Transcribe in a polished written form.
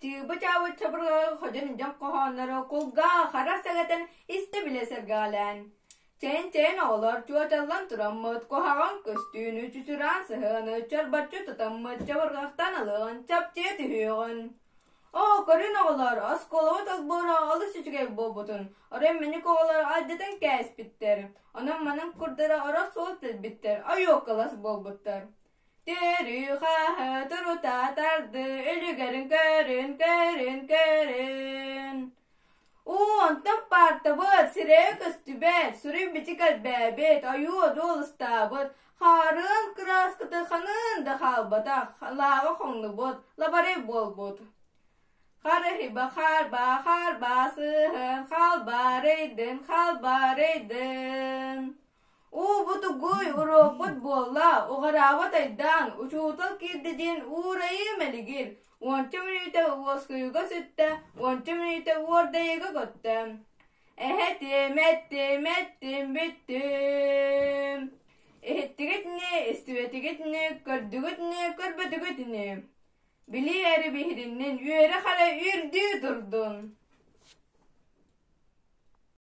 Чыыбы-чаабы чабырҕаҕы ходьон дьон хоһооннору кулгаах хара сэгэтэн истэ-билэ сэргэҕэлээн. Чээн-чээн оҕолор чуочаллан тураммыт, куһаҕан көстүүнү, чучураан сыһыаны чорбоччу тутаммыт, чабырҕахтан ылыаҕын, чапчыйа түһүөҕүн. Оо, көрүн оҕолор, оскуолабыт олбуора олус үчүгэй буолбутун, орой мэник оҕолор алдьатан кээспиттэр, онон-манан курдара орох суол тэлбиттэр, ойуоккалас буолбуттар. Төрүү-хааһы турута тарды, үлүгэрин көрүн, көрүн, көрүн. Уу, онтон паартабыт, сирэйэ көстүбэт, суруй-бичик элбээбит, ойуу-одуу олустаабыт, хаарыан кырааската ханыын да хаалбатах, лааҕа хоҥнубут, лабарай буолбут. Харыһыйба хаарба хаарба сыһын, халбарыйдын, халбарыйдын. Уу бу тугуй, уруокпут буолла, уҕараабат айдаан, учуутал киирдэ диэн уурайыы мэлигир, уонча мүнүүтэ уоскуйууга сүттэ, уонча мүнүүтэ уордайыыга көттө. Эһэтим, эттим, эттим, бүттүм. Иһиттигит ини, истибэтигит ини, көрдүгүт ини, көрбөтүгүт ини. Билии эрэ биһириннин, үөрэх эрэ үрдүү турдун.